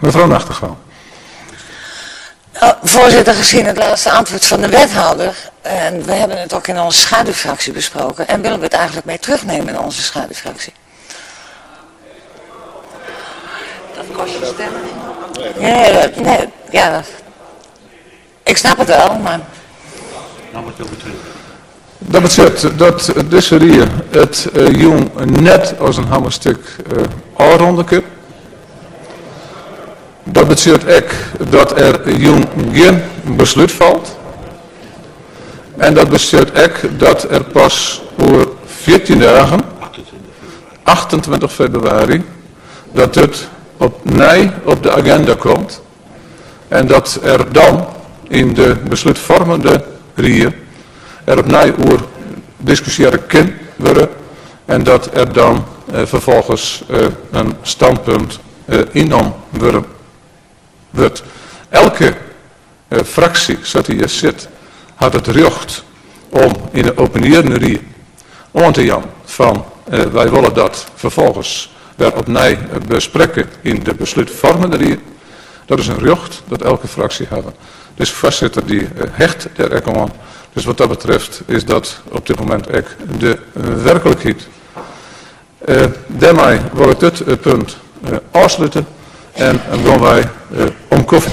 Mevrouw Nachtegaal. Nou, voorzitter, gezien het laatste antwoord van de wethouder, en we hebben het ook in onze schaduwfractie besproken, en willen we het eigenlijk mee terugnemen in onze schaduwfractie. Dat kost je stemmen. Nee, nee, ja, ik snap het wel, maar... Dat betsjut dat dizze rie it jûn net as in hammerstik ôfrûne kin. Dat betsjut ek dat der jûn gjin beslút falt. En dat betsjut ek dat der pas oer 14 dagen, 28 febrewaris, dat it opnij op de aginda komt. En dat der dan yn de beslútfoarmjende rie der opnij oer diskusjearre kin wurde en dat der dan ferfolgens in stânpunt ynnommen wurde wurdt. Elke fraksje, sa't dy hjir sit, hat it rjocht om yn de iepenbiere rie oan te jaan fan wy wolle dat ferfolgens wer opnij besprekke yn de beslútfoarmjende rie. Dat is in rjocht dat elke fraksje hat. Dus de foarsitter dy hecht dêr ek oan. Dus wat dat betreft is dat op dit momint ek de werklikheid. Dêrmei wol ik dit punt ôfslute en gean wy om kofje.